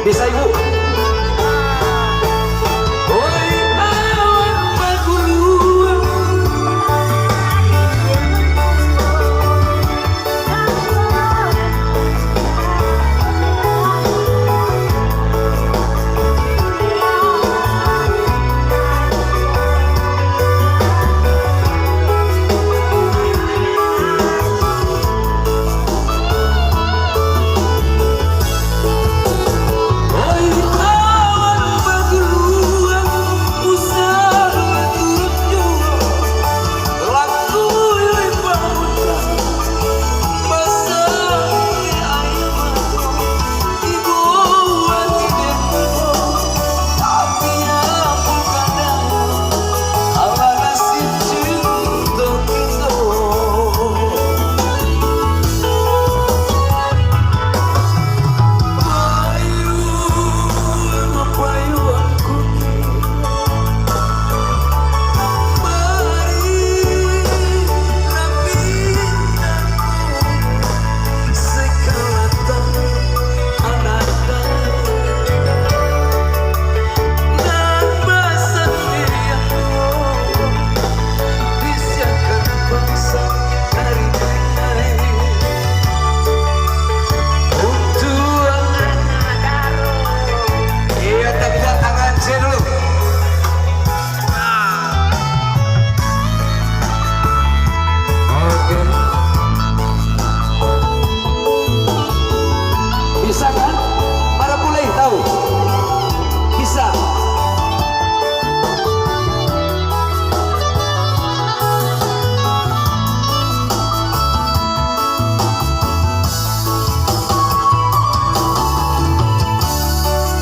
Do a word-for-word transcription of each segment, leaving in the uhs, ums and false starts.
Bisa, Ibu? Oi, awan baguluang. Iya, tepuk tangan saya dulu. Oke. Bisa kan? Para pulih tahu? Bisa.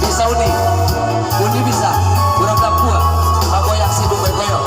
Bisa Uni. Uni bisa. Urang Dampua. Bagoyang sibuk bagoyang.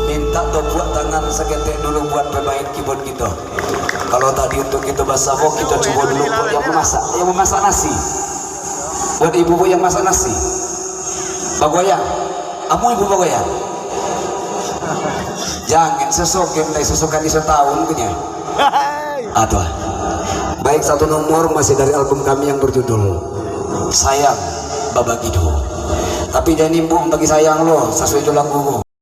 Mintak tepuk tangan saketek dulu buat pemain keyboard kito. Kalau tadi untuk kito basamo, kito cubo dulu buat yang mamasak, yang mamasak nasi. Buat ibu-ibu yang masak nasi. Bagoyang. Amu ibu bagoyang. Jangan sesokin, dai sesokan di setahun punya. Ah, tu ah. Baik, satu nomor masih dari album kami yang berjudul Sayang Babagido. Tapi jangan ibu bagi sayang lo, sasuai jo lagu ko.